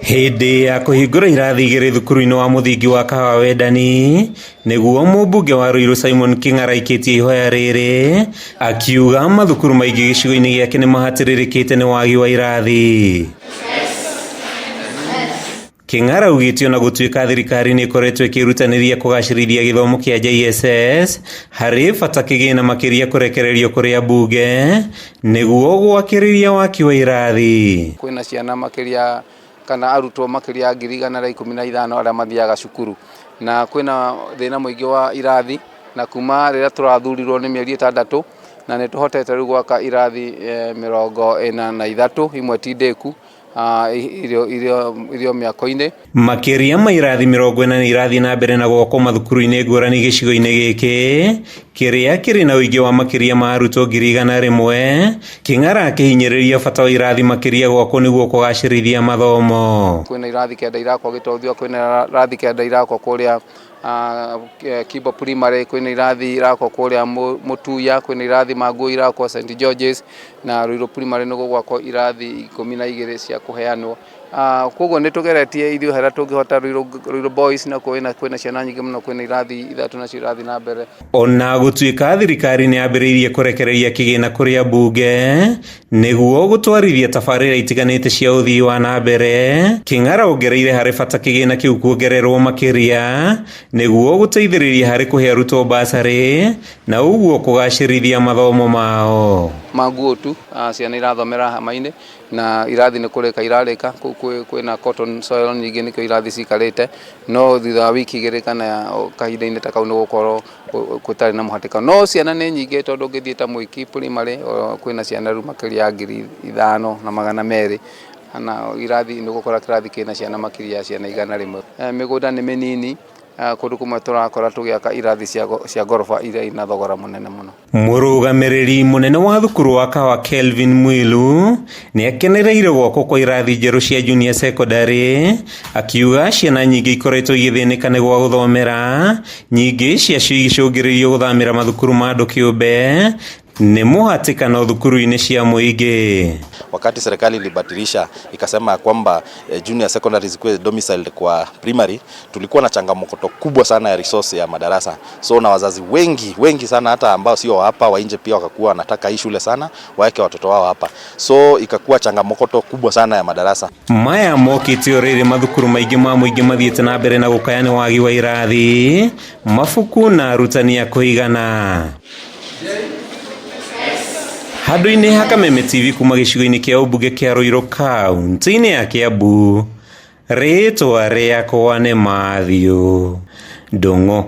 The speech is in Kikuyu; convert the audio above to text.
Hĩndĩ ya kũhingũra irathi igĩrĩ thukuru-inĩ wa mũthingi wa Kahawa Wendani, nĩguo mũmbunge wa Ruiru Simon King'ara aikĩtie ihoya rĩrĩ, akiuga mathukuru maingĩ gĩcigo-inĩ gĩake nĩ mahatĩrĩrĩkĩte nĩ wagi wa irathi. King'ara augĩte ona gũtuĩka thirikari nĩ ĩkoretwo ĩkĩrutanĩria kũgacĩrithia gĩthomo kĩa JSS, harĩ bata kĩgĩna makĩria kũrekererio kũrĩ ambunge nĩguo gwakĩrĩria waki wa irathi. Kwĩna ciana makĩria kana arutwo makĩria 115,000 arĩa mathiaga cukuru, na kwĩna thĩna mũingĩ wa irathi, na kuma rĩrĩa tũrathurirwo nĩ mĩeri 6 na nĩ tũhotete rĩu gwaka irathi 43, imwe ti ndĩku, irio mĩako-inĩ. Makĩria ma irathi 40 nĩ irathiĩ na mbere na gwakwo mathukuru-inĩ ngũrani gĩcigo-inĩ gĩkĩ kĩrĩa kĩrĩ na ũingĩ wa makĩria ma arutwo 100,000. King'ara akĩhinyĩrĩria bata wa irathi makĩria gwakwo nĩguo kũgacĩrithia mathomo. Kwĩna irathi 9 irakwo Gĩtothio, kwĩna irathi 9 irakwo kũrĩa Kimbo Primary, kwĩna irathi irakwo kũrĩa Mũtuya, kwĩna irathi Mangu irakwo St George's, na Ruiru Primary nĩ gũgwakwo irathi 12 cia kũheanwo. Koguo nĩ tũgeretie ithuĩ harĩa tũngĩhota. Ruiru Boys na kwĩna ciana nyingĩ mũno, kwĩna irathi 3 nacio irathiĩ na mbere. Ona gũtuĩka thirikari nĩ yambĩrĩirie kũrekereria kĩgĩna kũrĩ ambunge nĩguo gũtwarithia tabarĩra itiganĩte cia ũthii wa na mbere, King'ara ongereire harĩ bata kĩgĩna kĩu kuongererwo makĩria nĩguo gũteithĩrĩria harĩ kũhe arutwo basarĩ na ũguo kũgacĩrithia mathomo mao. Manguo tu ciana irathomera hama-inĩ na irathi nĩ kũrĩka irarĩka. Kũu kwĩna cotton soil nyingĩ, nĩkĩo irathi cikarĩte, no thutha wa wiki 2 kana kahinda-inĩ ta kau nĩ gũkorwo gũtarĩ na mũhatĩkano, no ciana nĩ nyingĩ tondũ ũngĩthiĩ ta Mwiki Primary kwĩna ciana rĩu makĩria ya 5200, na irathi nĩ ũgũkora kĩrathi kĩna ciana makĩria ya ciana 100. Mĩgũnda nĩ mĩnini, kũndũ kũmwe tũrakora tũgĩaka irathi cia ngoroba iria ina thogora mũnene mũno. Mũrũgamĩrĩri mũnene wa thukuru wa Kahawa Kelvin Mwilu nĩ akenereire gwakwo kwa irathi njerũ cia junior secondary, akiuga ciana nyingĩ ikoretwo igĩthĩnĩka nĩ gwa gũthomera, nyingĩ ciacio igĩcũngĩrĩrio gũthamĩra mathukuru ma andũ kĩũmbe nĩ mũhatĩkano thukuru-inĩ cia mũingĩ. Wakati serikali ilibadilisha ikasema kwamba junior secondary zikuwe domiciled kwa primary, tulikuwa na changamoto kubwa sana ya resource ya madarasa. So na wazazi wengi wengi sana, hata ambao sio hapa wa nje pia, wakakuwa wanataka hii shule sana waeke watoto wao hapa, so ikakuwa changamoto kubwa sana ya madarasa. Maya mokĩte o rĩrĩ mathukuru maingĩ ma mũingĩ mathiĩte na mbere na gũkaya nĩ wagi wa irathi, mabuku na arutani a kũigana. Handũ-inĩ ha Kameme TV kuma gĩcigo-inĩ kĩa ũmbunge kĩa Ruiru kaunti-inĩ ya Kiambu, rĩtwa rĩakwa nĩ Matthew Ndung'u.